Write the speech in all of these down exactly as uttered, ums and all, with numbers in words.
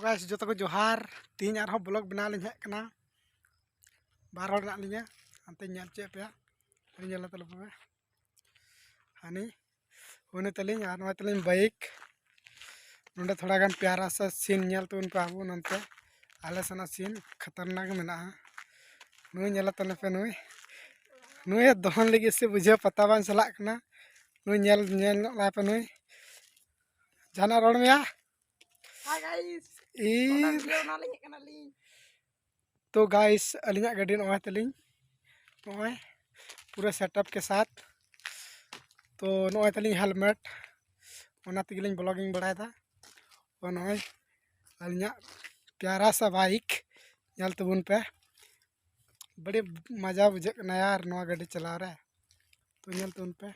Guys, ᱡᱚᱛᱚ ᱠᱚ ᱡᱚᱦᱟᱨ᱾ ᱛᱮᱦᱮᱧ ᱟᱨᱦᱚᱸ vlog ᱵᱮᱱᱟᱣ ᱞᱤᱧ ᱦᱮᱡ ᱟᱠᱟᱱᱟ᱾ ᱵᱟᱨ ᱦᱚᱲ ᱢᱮᱱᱟᱜ ᱞᱤᱧᱟ, ᱦᱟᱱᱛᱮᱧ ᱧᱮᱞ ᱦᱚᱪᱚᱭᱮᱫ ᱯᱮᱭᱟ᱾ ᱦᱟᱹᱱᱤ ᱧᱮᱞ ᱛᱟᱞᱮ ᱯᱮ, ᱦᱟᱹᱱᱤ, ᱩᱱᱤ ᱛᱟᱹᱞᱤᱧ ᱟᱨ ᱱᱚᱜᱼᱚᱭ ᱛᱟᱹᱞᱤᱧ bike᱾ ᱱᱚᱰᱮ ᱛᱷᱚᱲᱟ ᱜᱟᱱ ᱯᱮᱭᱟᱨᱟ ᱥᱟ scene ᱧᱮᱞ ᱛᱟᱵᱚᱱ ᱯᱮ ᱟᱵᱚ ᱱᱚᱱᱛᱮ᱾ ᱟᱞᱮ ᱥᱮᱱᱟᱜ scene ᱠᱷᱟᱛᱟᱨᱱᱟᱠ ᱢᱮᱱᱟᱜᱼᱟ᱾ ᱱᱩᱭ ᱧᱮᱞ ᱛᱟᱞᱮ ᱯᱮ, ᱱᱩᱭ, ᱱᱩᱭ ᱫᱚᱦᱚᱱ ᱞᱟᱹᱜᱤᱫ ᱥᱮ ᱵᱩᱡᱷᱟᱹᱣ ᱯᱟᱛᱟ ᱵᱟᱝ ᱪᱟᱞᱟᱜ ᱠᱟᱱᱟ᱾ ᱱᱩᱭ ᱧᱮᱞ, ᱧᱮᱞ ᱧᱚᱜ ᱞᱟᱭ ᱯᱮ ᱱᱩᱭ᱾ ᱡᱟᱦᱟᱱᱟᱜ ᱨᱚᱲ ᱢᱮᱭᱟ? Hi guys, ᱤ- ᱚᱱᱟ video ᱵᱮᱱᱟᱣ ᱞᱤᱧ ᱦᱮᱡ ᱠᱟᱱᱟᱞᱤᱧ᱾ ᱛᱚ guys, ᱟᱹᱞᱤᱧᱟᱜ ᱜᱟᱹᱰᱤ ᱱᱚᱜᱼᱚᱭ ᱛᱟᱹᱞᱤᱧ, ᱱᱚᱜᱼᱚᱭ ᱯᱩᱨᱟᱹ setup ᱠᱮ ᱥᱟᱛᱷ᱾ ᱛᱚ ᱱᱚᱜᱼᱚᱭ ᱛᱟᱹᱞᱤᱧ helmet, ᱚᱱᱟ ᱛᱮᱜᱮᱞᱤᱧ vlogging ᱵᱟᱲᱟᱭᱮᱫᱟ᱾ ᱛᱚ ᱱᱚᱜᱼᱚᱭ ᱟᱹᱞᱤᱧᱟᱜ ᱯᱮᱭᱟᱨᱟ ᱥᱟ bike ᱧᱮᱞ ᱛᱟᱵᱚᱱ ᱯᱮ᱾ ᱵᱟᱹᱲᱤ ᱢᱟᱡᱟ ᱵᱩᱡᱷᱟᱹᱜ ᱠᱟᱱᱟ ᱭᱟᱨ ᱱᱚᱣᱟ ᱜᱟᱹᱰᱤ ᱪᱟᱞᱟᱣ ᱨᱮ᱾ ᱛᱚ ᱧᱮᱞ ᱛᱟᱵᱚᱱ ᱯᱮ᱾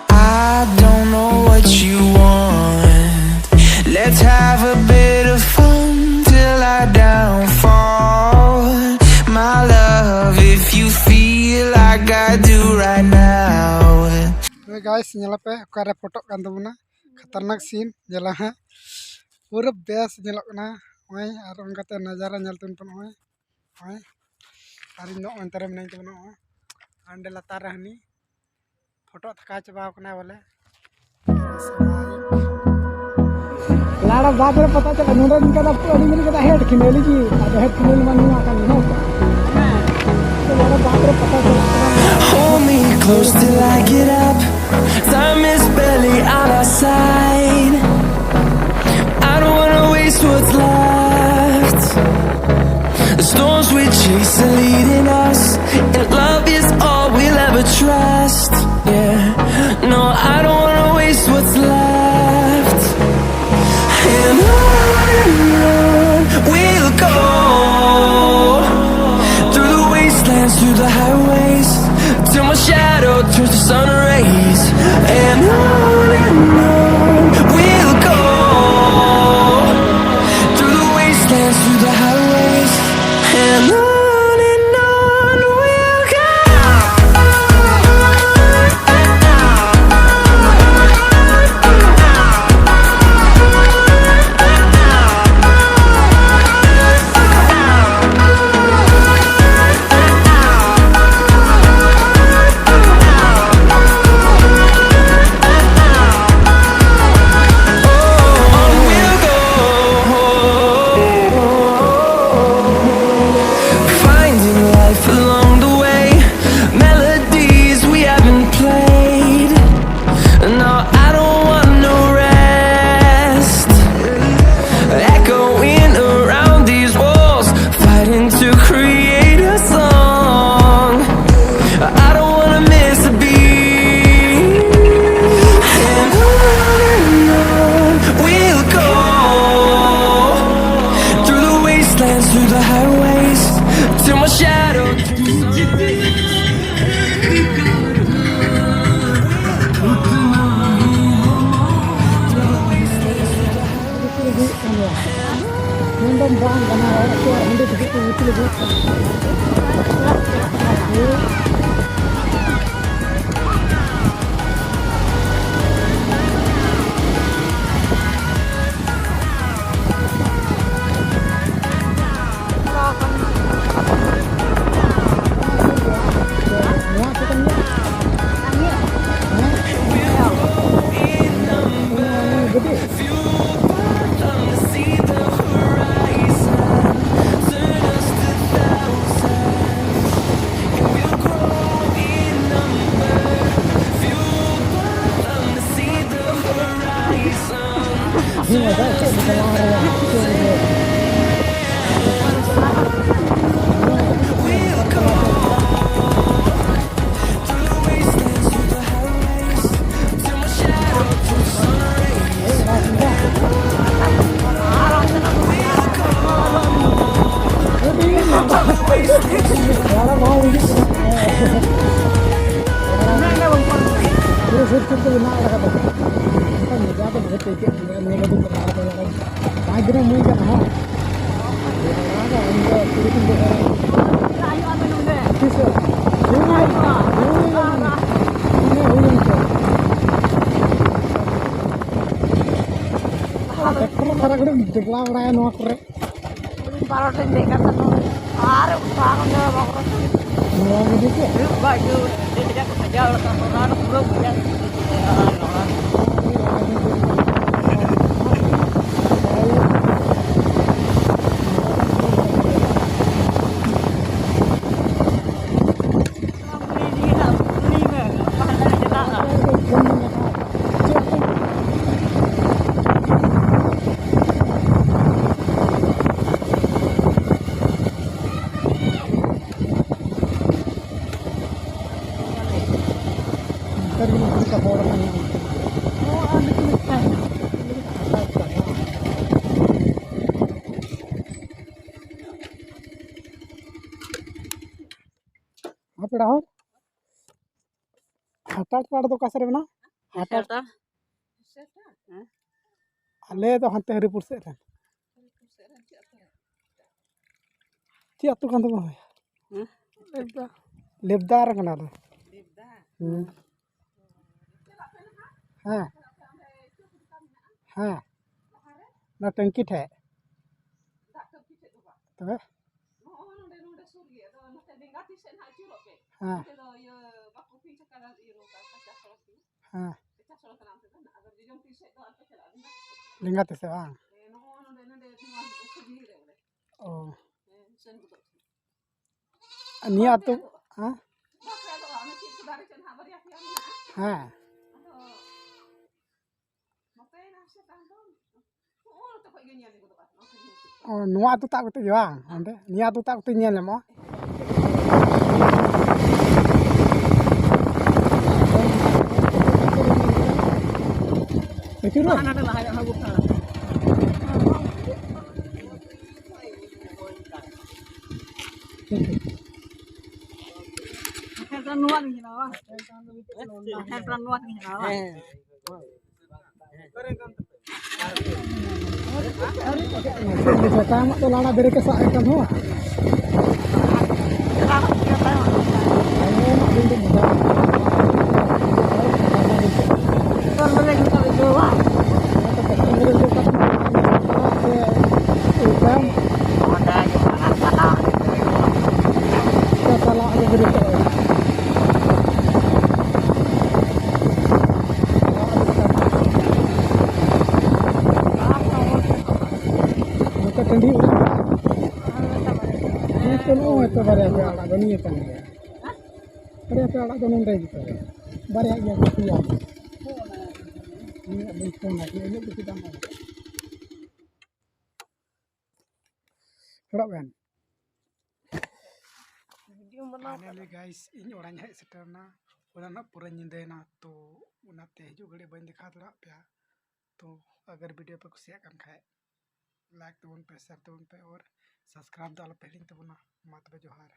I don't know what you want. Let's have a bit of fun till I downfall. My love, if you feel like I do right now. Hey guys, ᱧᱮᱞ ᱯᱮ ᱚᱠᱟᱨᱮ ᱯᱷᱳᱴᱳᱜ ᱠᱟᱱ ᱛᱟᱵᱚᱱᱟ᱾ ᱠᱷᱟᱛᱟᱨᱱᱟᱠ scene ᱧᱮᱞᱟ ᱦᱟᱸᱜ᱾ ᱯᱩᱨᱟᱹ ᱵᱮᱥ ᱧᱮᱞᱚᱜ ᱠᱟᱱᱟ᱾ ᱱᱚᱜᱼᱚᱭ ᱟᱨ ᱚᱱᱠᱟᱛᱮ ᱱᱟᱡᱟᱨᱟ ᱧᱮᱞ ᱛᱟᱵᱚᱱ ᱯᱮ ᱱᱚᱜᱼᱚᱭ᱾ ᱦᱳᱭ, ᱟᱨ ᱤᱧ ᱫᱚ ᱚᱱᱛᱮ ᱨᱮ ᱢᱤᱱᱟᱹᱧ ᱛᱟᱵᱚᱱᱟ᱾ ᱱᱚᱜᱼᱚᱭ ᱦᱟᱸᱰᱮ ᱞᱟᱛᱟᱨ ᱨᱮ ᱦᱟᱹᱱᱤ ᱯᱷᱳᱴᱳ ᱛᱷᱟᱠᱟᱣ ᱪᱟᱵᱟᱣ ᱠᱟᱱᱟᱭ ᱵᱚᱞᱮ᱾ ᱞᱟᱲᱟ ᱵᱟᱫ ᱨᱮ ᱯᱟᱛᱟ ᱪᱟᱞᱟᱜ, ᱱᱚᱰᱮ ᱱᱤᱝᱠᱟ ᱫᱚ ᱟᱹᱰᱤ ᱢᱤᱫ ᱠᱟᱫᱟ ᱦᱮᱰ ᱠᱷᱤᱱᱟᱹ ᱞᱟᱹᱜᱤᱫ, ᱟᱫᱚ ᱦᱮᱰ ᱠᱷᱤᱱᱟᱹ ᱢᱟ ᱱᱚᱣᱟ ᱠᱟᱱ ᱜᱮ᱾ ᱛᱚ ᱞᱟᱲᱟ ᱵᱟᱫ ᱨᱮ ᱯᱟᱛᱟ ᱪᱟᱞᱟᱜ ᱠᱟᱱᱟ᱾ Hold me close till I get up. Time is barely on our side. I don't wanna waste what's left. The storms we chase are leading us, and love is all we'll ever trust. Yeah, no, I don't wanna waste what's left. And on we'll go, through the wastelands, through the highways, till my shadow turns to sun rays. ᱢᱮᱱᱫᱚᱢ ᱵᱟᱝ ᱠᱟᱱᱟ, ᱦᱚᱲ ᱠᱚ ᱦᱟᱺᱰᱤ ᱴᱩᱠᱩᱡ ᱠᱚ ᱜᱤᱛᱤᱡ ᱞᱟᱹᱜᱤᱫ᱾ ᱱᱚᱣᱟ ᱪᱮᱛᱟᱱ ᱨᱮ? ᱦᱮᱸ? ᱱᱚᱣᱟ ᱜᱟᱹᱰᱤ? ᱯᱩᱨᱟᱹ ᱥᱩᱨ ᱥᱩᱨ ᱛᱮ ᱢᱮᱱᱟᱜ ᱟᱠᱟᱫᱟ᱾ ᱚᱱᱠᱟ ᱢᱚᱡᱟ ᱫᱚ ᱵᱚᱦᱩᱛ ᱟᱹᱭᱠᱟᱹᱜ ᱜᱮᱭᱟ ᱱᱤᱭᱟᱹ ᱜᱟᱹᱰᱤ ᱛᱮ ᱫᱟᱬᱟ ᱫᱚ᱾ ᱯᱟᱸᱪ ᱫᱤᱱ ᱮᱢ ᱦᱩᱭ ᱠᱟᱱᱟ, ᱦᱚᱸ᱾ ᱚᱱᱟ ᱫᱚ ᱤᱧ ᱫᱚ ᱠᱩᱲᱤ ᱠᱚᱧ ᱫᱚᱦᱚᱭᱟ᱾ ᱛᱤᱥ ᱦᱩᱭᱩᱜᱼᱟ? ᱦᱩᱭᱩᱜᱼᱟ᱾ ᱦᱩᱭᱩᱜᱼᱟ᱾ ᱦᱩᱭᱩᱜᱼᱟ᱾ ᱟᱨ ᱴᱨᱟᱠᱴᱚᱨ ᱥᱟᱨᱟ ᱜᱷᱟᱹᱲᱤᱡ ᱡᱚᱵᱽᱲᱟ ᱵᱟᱲᱟᱭᱟ ᱱᱚᱣᱟ ᱠᱚᱨᱮ᱾ ᱵᱟᱨᱚ ᱴᱷᱮᱱ ᱫᱮᱡ ᱠᱟᱛᱮ ᱱᱚᱰᱮ ᱟᱨ ᱵᱟᱨᱚ ᱴᱷᱮᱱ ᱵᱟᱠᱚ ᱨᱚᱲ ᱠᱟᱱᱟ᱾ ᱱᱚᱣᱟ ᱜᱮ ᱫᱮᱡ ᱠᱮᱫ? ᱦᱩᱭᱩᱜ ᱵᱟᱭ ᱦᱩᱭᱩᱜ, ᱟᱹᱰᱤ ᱠᱟᱡᱟᱠ ᱠᱚ ᱥᱟᱡᱟᱣ ᱟᱠᱟᱫ ᱠᱚ, ᱚᱱᱟ ᱫᱚ ᱯᱩᱨᱟᱹ ᱵᱟᱡᱟᱨ ᱨᱮ ᱫᱮᱡ ᱠᱟᱛᱮ ᱟᱨ ᱱᱚᱣᱟ ᱦᱮᱸ, ᱯᱮᱲᱟ ᱦᱚᱲ, ᱦᱟᱴᱟᱲ ᱯᱟᱲ ᱫᱚ ᱚᱠᱟ ᱥᱮᱫ ᱨᱮ ᱢᱮᱱᱟᱜᱼᱟ? ᱦᱟᱴᱟᱲ᱾ ᱦᱮᱸ᱾ ᱟᱞᱮ ᱫᱚ ᱦᱟᱱᱛᱮ ᱦᱚᱨᱤᱯᱩᱨ ᱥᱮᱫ ᱨᱮ᱾ ᱪᱮᱫ ᱟᱹᱛᱩ ᱠᱟᱱ ᱛᱟᱵᱚᱱᱟ? ᱦᱮᱸ? ᱞᱮᱵᱫᱟ᱾ ᱞᱮᱵᱫᱟ ᱨᱮ ᱠᱟᱱᱟ ᱞᱮ᱾ ᱞᱮᱵᱫᱟ? ᱦᱮᱸ᱾ ᱦᱮᱸ᱾ ᱦᱮᱸ᱾ ᱚᱱᱟ ᱴᱮᱝᱠᱤ ᱴᱷᱮᱡ᱾ ᱫᱟᱜ ᱴᱮᱝᱠᱤ ᱴᱷᱮᱡ ᱫᱚ ᱵᱟᱝ᱾ ᱛᱚᱵᱮ? ᱱᱚᱜᱼᱚ ᱱᱚᱰᱮ, ᱱᱚᱰᱮ ᱥᱩᱨ ᱜᱮ᱾ ᱟᱫᱚ ᱱᱚᱛᱮ ᱞᱮᱸᱜᱟ ᱛᱤ ᱥᱮᱫ ᱱᱟᱦᱟᱜ ᱟᱹᱪᱩᱨᱚᱜ ᱯᱮ᱾ ᱦᱮᱸ᱾ ᱱᱚᱛᱮ ᱫᱚ ᱤᱭᱟᱹ ᱵᱟᱠᱚ ᱯᱤᱪ ᱟᱠᱟᱫᱟ, ᱤᱭᱟᱹ ᱱᱚᱝᱠᱟ ᱠᱟᱪᱟ ᱥᱚᱲᱚᱠ ᱜᱮ᱾ ᱦᱮᱸ᱾ ᱠᱟᱪᱟ ᱥᱚᱲᱚᱠ ᱠᱟᱱᱟ ᱚᱱᱛᱮ ᱫᱚ᱾ ᱟᱫᱚ ᱡᱚᱡᱚᱢ ᱛᱤ ᱥᱮᱫ ᱫᱚ ᱟᱞᱚᱯᱮ ᱪᱟᱞᱟᱜᱼᱟ, ᱞᱮᱸᱜᱟ ᱛᱤ ᱥᱮᱫ᱾ ᱞᱮᱸᱜᱟ ᱛᱤ ᱥᱮᱫ ᱵᱟᱝ? ᱦᱮᱸ, ᱱᱚᱜᱼᱚ ᱱᱚᱰᱮ, ᱱᱚᱰᱮ ᱱᱚᱣᱟ ᱥᱩᱨ ᱜᱮ ᱵᱚᱞᱮ᱾ ᱚ᱾ ᱦᱮᱸ, ᱥᱮᱱ ᱜᱚᱫᱚᱜ ᱯᱮ᱾ ᱱᱤᱭᱟᱹ ᱟᱹᱛᱩ, ᱦᱮᱸ? ᱵᱟᱯᱮ ᱟᱫᱚᱜᱼᱟ, ᱚᱱᱟ ᱪᱮᱫ ᱠᱚ ᱫᱟᱨᱮ ᱪᱚ ᱱᱟᱦᱟᱜ ᱵᱟᱨᱭᱟ ᱯᱮᱭᱟ ᱢᱮᱱᱟᱜᱼᱟ᱾ ᱦᱮᱸ᱾ ᱟᱫᱚ ᱱᱚᱛᱮ ᱱᱟᱥᱮ ᱛᱟᱭᱚᱢ ᱫᱚ, ᱱᱚᱜᱼᱚ ᱱᱚᱛᱮ ᱠᱷᱚᱡ ᱜᱮ ᱧᱮᱞ ᱜᱚᱫᱚᱜᱼᱟ, ᱱᱚᱛᱮ ᱧᱮᱞ ᱪᱮᱫ ᱠᱚ᱾ ᱚ, ᱱᱚᱣᱟ ᱟᱹᱛᱩ ᱛᱟᱵ ᱠᱟᱛᱮ ᱜᱮ ᱵᱟᱝ? ᱚᱸᱰᱮ, ᱱᱤᱭᱟᱹ ᱟᱹᱛᱩ ᱛᱟᱵ ᱠᱟᱛᱮ ᱧᱮᱞ ᱧᱟᱢᱚᱜᱼᱟ᱾ ᱟᱹᱪᱩᱨᱚᱜ? ᱱᱚᱰᱮ ᱞᱟᱦᱟ ᱧᱚᱜ ᱦᱚᱸ ᱜᱚᱴᱟ᱾ ᱴᱷᱤᱠ, ᱴᱷᱤᱠ᱾ ᱦᱮᱸ, ᱱᱚᱣᱟ ᱞᱤᱧ ᱦᱮᱞᱟᱣᱟ᱾ ᱦᱮᱸ, ᱱᱚᱣᱟ ᱞᱤᱧ ᱦᱮᱞᱟᱣᱟ᱾ ᱦᱮᱸ᱾ ᱥᱮᱛᱟᱜ ᱢᱟ ᱛᱚ ᱞᱟᱲᱟ ᱵᱮᱨᱮᱠ ᱮ ᱥᱟᱵ ᱮᱫ ᱠᱟᱱ ᱦᱚᱸ᱾ ᱪᱟᱞᱟᱜ ᱟᱞᱮ ᱵᱮᱨᱮᱠ ᱮ᱾ ᱱᱚᱛᱮ ᱴᱟᱺᱰᱤ ᱚᱲᱟᱜ᱾ ᱱᱤᱛ ᱫᱚ ᱱᱚᱜᱼᱚᱭ ᱛᱚ ᱵᱟᱨᱭᱟ ᱯᱮᱭᱟ ᱟᱲᱟᱜ ᱫᱚ ᱱᱤᱭᱟᱹ ᱠᱟᱱ ᱜᱮᱭᱟ᱾ ᱵᱟᱨᱭᱟ ᱯᱮᱭᱟ ᱟᱲᱟᱜ ᱫᱚ ᱱᱚᱸᱰᱮ ᱜᱮ ᱛᱚᱵᱮ᱾ ᱵᱟᱨᱭᱟ ᱜᱮᱭᱟ ᱠᱚ ᱯᱮᱭᱟ᱾ ᱱᱤᱭᱟᱹ ᱵᱟᱹᱧ ᱯᱷᱳᱱ ᱟᱠᱟᱫᱟ, ᱤᱱᱟᱹᱜ ᱫᱚ ᱪᱮᱫᱟᱜ ᱵᱟᱝ? ᱪᱷᱚᱲᱟᱜ ᱵᱮᱱ᱾ ᱵᱷᱤᱰᱤᱭᱳ ᱵᱮᱱᱟᱣ ᱯᱷᱟᱭᱱᱟᱞᱤ ᱠᱟᱫᱟ᱾ ᱜᱟᱭᱤᱥ, ᱤᱧ ᱚᱲᱟᱜ ᱤᱧ ᱦᱮᱡ ᱥᱮᱴᱮᱨ ᱮᱱᱟ᱾ ᱚᱲᱟᱜ ᱨᱮᱱᱟᱜ ᱯᱩᱨᱟᱹ ᱧᱤᱫᱟᱹᱭᱮᱱᱟ, ᱛᱚ ᱚᱱᱟᱛᱮ ᱦᱤᱡᱩᱜ ᱜᱷᱟᱹᱲᱤᱡ ᱵᱟᱹᱧ ᱫᱮᱠᱷᱟᱣ ᱫᱟᱲᱮᱭᱟᱜ ᱯᱮᱭᱟ᱾ ᱛᱚ ᱟᱜᱟᱨ ᱵᱷᱤᱰᱤᱭᱳ ᱯᱮ ᱠᱩᱥᱤᱭᱟᱜ ᱠᱟᱱ ᱠᱷᱟᱡ, ᱞᱟᱭᱤᱠ ᱛᱟᱵᱚᱱ ᱯᱮ, ᱥᱮᱭᱟᱨ ᱛᱟᱵᱚᱱ ᱯᱮ, ᱟᱨ ᱥᱟᱵᱥᱠᱨᱟᱭᱤᱵ ᱫᱚ ᱟᱞᱚᱯᱮ ᱦᱤᱲᱤᱧ ᱛᱟᱵᱚᱱᱟ᱾ ᱢᱟ ᱛᱚᱵᱮ ᱡᱚᱦᱟᱨ᱾